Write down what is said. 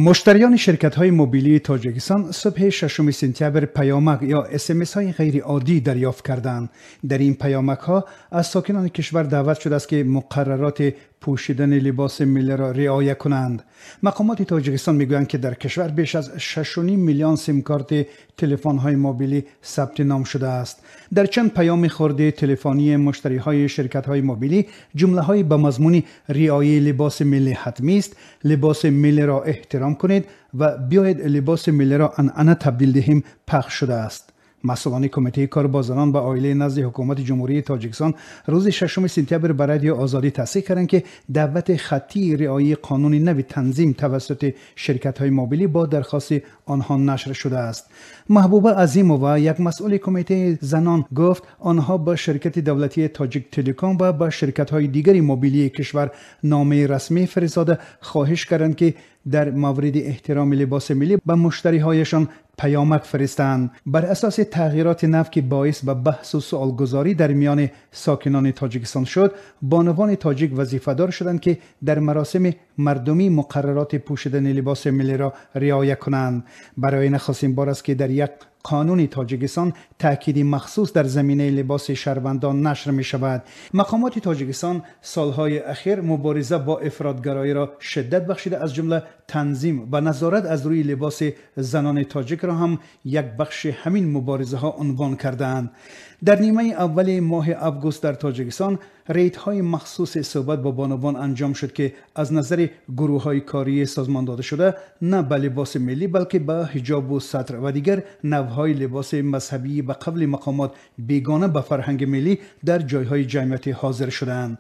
Муштариёни ширкатҳои мобилии Тоҷикистон субҳи 6 сентябр паёмак ё СМС-ҳои ғайриоддӣ дарёфт карданд. Дар ин паёмакҳо аз сокинони кишвар даъват шудааст, ки муқаррароти пӯшидани либоси миллиро риоя кунанд. Мақомоти Тоҷикистон мегӯянд, ки дар кишвар беш аз 6,5 миллион симкарти телефонҳои мобилӣ сабти ном шудааст. Дар чанд паёми хурди телефонии муштариҳои ширкатҳои мобилӣ ҷумлаҳои ба мазмуни риояи либоси миллӣ ҳатмист, либоси миллиро эҳтиром кунед ва биёед либоси миллиро анъана табдил диҳем пахш шудааст. Масъулони Кумитаи кор бо занон ва оилаи назди Ҳукумати Ҷумҳурии Тоҷикистон рӯзи 6 сентябр ба Радиои Озодӣ тасдиқ карданд, ки даъвати хаттии риояи қонуни нави танзим тавассути ширкатҳои мобилӣ бо дархости онҳо нашр шудааст. Маҳбуба Азимова, як масъули Кумитаи занон, гуфт, онҳо ба ширкати давлатии Тоҷик Телеком ва ба ширкатҳои дигари мобилии кишвар номаи расмӣ фиристода хоҳиш карданд, ки дар мавриди эҳтироми либоси миллӣ ба муштариҳояшон паёмак фиристанд. Бар асоси тағйироти нав, ки боис ба баҳсу суолгузорӣ дар миёни сокинони Тоҷикистон шуд, бонувони тоҷик вазифадор шуданд, ки дар маросими мардумӣ муқаррароти пӯшидани либоси миллиро риоя кунанд. Барои нахустин бор аст, ки дар як қонуни Тоҷикистон таъкиди махсус дар заминаи либоси шаҳрвандон нашр мешавад. Мақомоти Тоҷикистон солҳои ахир мубориза бо ифротгароиро шиддат бахшида, аз ҷумла танзим ва назорат аз рӯи либоси занони тоҷикро ҳам як бахши ҳамин муборизаҳо унвон кардаанд. Дар нимаи аввали моҳи август дар Тоҷикистон рейдҳои махсуси суҳбат бо бонувон анҷом шуд, ки аз назари гурӯҳҳои кории созмон дода шуда на ба либоси миллӣ, балки ба ҳиҷобу сатр ва дигар навъҳои либоси мазҳабии ба қавли мақомот бегона ба фарҳанги миллӣ дар ҷойҳои ҷамъиятӣ ҳозир шудаанд.